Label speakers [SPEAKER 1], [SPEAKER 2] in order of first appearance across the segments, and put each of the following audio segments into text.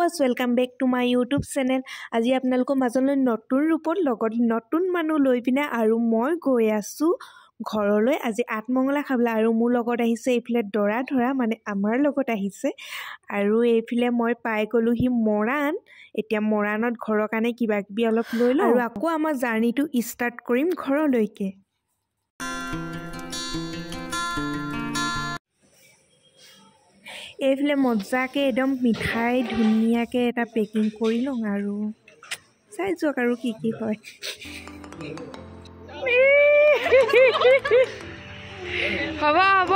[SPEAKER 1] Viewers, welcome back to my YouTube channel. আজি আপোনালোকৰ মাজলৈ নতুন ৰূপত লগত নতুন মানুহ লৈ পিনে আৰু মই গৈ আছোঁ ঘৰলৈ আজি আঠমঙলা খাবলৈ। আৰু মোৰ লগত আহিছে এইফালে দৰা ধৰা, মানে আমাৰ লগত আহিছে। আৰু এইফালে মই পাই গ'লোহি মৰাণ। এতিয়া মৰাণত ঘৰৰ কাৰণে কিবা কিবি অলপ লৈ লওঁ আৰু আকৌ আমাৰ জাৰ্ণিটো ষ্টাৰ্ট কৰিম ঘৰলৈকে। এইফালে মজাকৈ একদম মিঠাই ধুনীয়াকৈ এটা পেকিং কৰি লওঁ আৰু চাই যাওক আৰু কি কি হয়।
[SPEAKER 2] হ'ব হ'ব,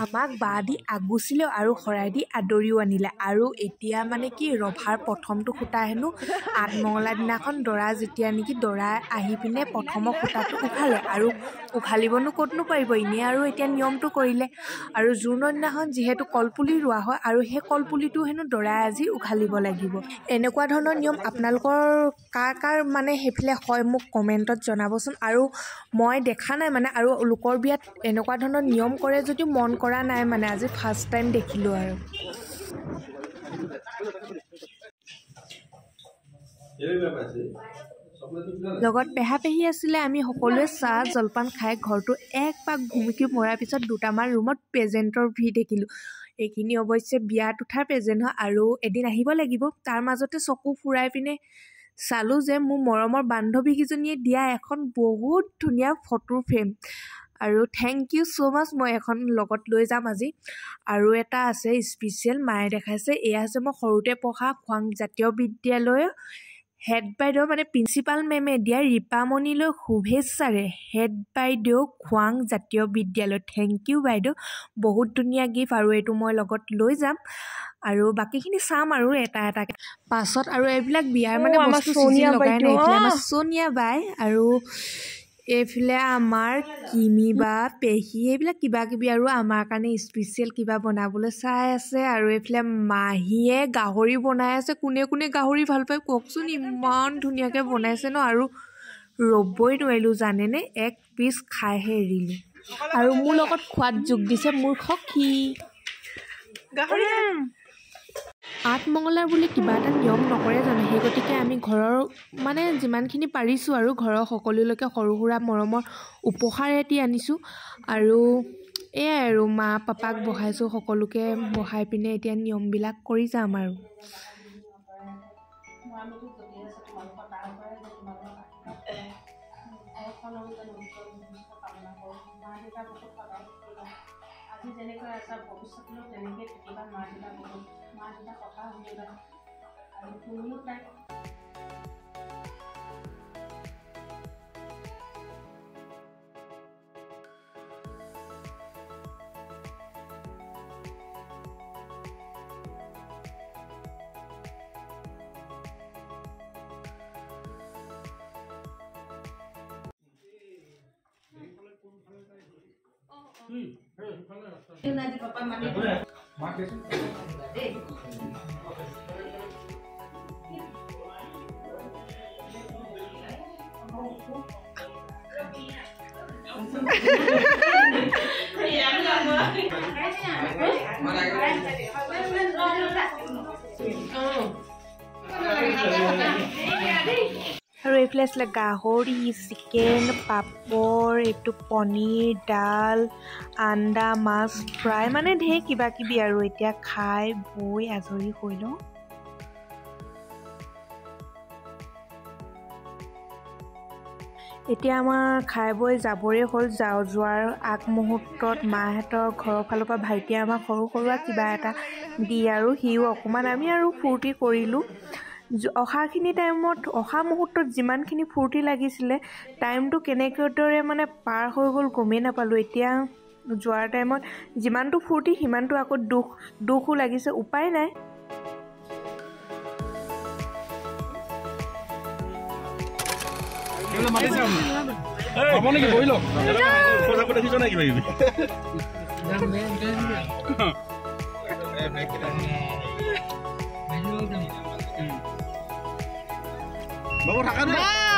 [SPEAKER 1] আমাক বা দি আগুচিলেও আৰু শৰাই দি আদৰিও আনিলে। আৰু এতিয়া মানে কি ৰভাৰ প্ৰথমটো সূতা হেনো আঠমঙলা দিনাখন দৰা যেতিয়া নেকি দৰা আহি পিনে প্ৰথমৰ সূতাটো উঘালে, আৰু উঘালিবনো ক'তনো পাৰিব এনেই, আৰু এতিয়া নিয়মটো কৰিলে। আৰু জোৰোণৰ দিনাখন যিহেতু কলপুলি ৰোৱা হয়, আৰু সেই কলপুলিটো হেনো দৰাই আজি উঘালিব লাগিব। এনেকুৱা ধৰণৰ নিয়ম আপোনালোকৰ কাৰ কাৰ মানে সেইফালে হয় মোক কমেণ্টত জনাবচোন। আৰু মই দেখা নাই মানে, আৰু লোকৰ বিয়াত এনেকুৱা ধৰণৰ নিয়ম কৰে যদিও মন কৰা নাই, মানে আজি ফাৰ্ষ্ট টাইম দেখিলোঁ। আৰু লগত পেহা পেহী আছিলে, আমি সকলোৱে চাহ জলপান খাই ঘৰটো এক পাক ভুমুকি মৰাৰ পিছত দুটামান ৰুমত প্ৰেজেণ্টৰ ভিৰ দেখিলোঁ। এইখিনি অৱশ্যে বিয়াত উঠাৰ প্ৰেজেণ্ট হয় আৰু এদিন আহিব লাগিব। তাৰ মাজতে চকু ফুৰাই পিনে চালোঁ যে মোৰ মৰমৰ বান্ধৱীকেইজনীয়ে দিয়া এখন বহুত ধুনীয়া ফটোৰ ফ্ৰেম, আৰু thank you so মাছ, মই এখন লগত লৈ যাম আজি। আৰু এটা আছে স্পেচিয়েল মায়ে দেখাইছে, এয়া হৈছে মই সৰুতে পঢ়া খোৱাং জাতীয় বিদ্যালয়ৰ হেড বাইদেউ মানে প্ৰিন্সিপাল মেমে দিয়া ৰীপামণিলৈ শুভেচ্ছাৰে হেড বাইদেউ খোৱাং জাতীয় বিদ্যালয়। Thank U বাইদেউ, বহুত ধুনীয়া গিফ্ট, আৰু এইটো মই লগত লৈ যাম। আৰু বাকীখিনি চাম আৰু এটা এটাকৈ পাছত। আৰু এইবিলাক বিয়াৰ মানে বস্তু চিজি লগাই নাই। এইফালে আমাৰ চনিয়া বাই আৰু এইফালে আমাৰ কিমি বা পেহী, এইবিলাক কিবা কিবি আৰু আমাৰ কাৰণে স্পেচিয়েল কিবা বনাবলৈ চাই আছে। আৰু এইফালে মাহীয়ে গাহৰি বনাই আছে। কোনে কোনে গাহৰি ভাল পায় কওকচোন, ইমান ধুনীয়াকৈ বনাইছে ন, আৰু ৰ'বই নোৱাৰিলোঁ জানেনে, এক পিচ খাইহে এৰিলোঁ। আৰু মোৰ লগত খোৱাত যোগ দিছে মোৰ সখী।
[SPEAKER 2] গাহৰি
[SPEAKER 1] আঠমঙলাৰ বুলি কিবা এটা নিয়ম নকৰে জানো, সেই গতিকে আমি ঘৰৰ মানে যিমানখিনি পাৰিছোঁ আৰু ঘৰৰ সকলোলৈকে সৰু সুৰা মৰমৰ উপহাৰ এটি আনিছোঁ। আৰু এয়াই আৰু মা পাপাক বহাইছোঁ, সকলোকে বহাই পিনে এতিয়া নিয়মবিলাক কৰি যাম। আৰু
[SPEAKER 3] আজি যেনেকৈ আছা ভৱিষ্যতলৈও তেনেকৈ থাকিবা, মা দেউতা বহুত মা দেউতাৰ কথা শুনিবা আৰু তুমিও তাইক।
[SPEAKER 1] আৰু এইফালে আছিলে গাহৰি, চিকেন, পাপৰ, এইটো পনীৰ, ডাল, আণ্ডা, মাছ ফ্ৰাই, মানে ঢেৰ কিবা কিবি। আৰু এতিয়া খাই বৈ আজৰি হৈ লওঁ। এতিয়া আমাৰ খাই বৈ যাবৰে হ'ল। যাওঁ যোৱাৰ আগমুহূৰ্তত মাহঁতৰ ঘৰৰ ফালৰ পৰা ভাইটিয়ে আমাক সৰু সুৰা কিবা এটা দি আৰু সিও অকণমান আমি আৰু ফূৰ্তি কৰিলোঁ। অহাখিনি টাইমত, অহা মুহূৰ্তত যিমানখিনি ফূৰ্তি লাগিছিলে, টাইমটো কেনেদৰে মানে পাৰ হৈ গ'ল গমেই নাপালোঁ। এতিয়া যোৱাৰ টাইমত যিমানটো ফূৰ্তি সিমানটো আকৌ দুখো লাগিছে, উপায় নাই।
[SPEAKER 4] বাবু থাকা নাই।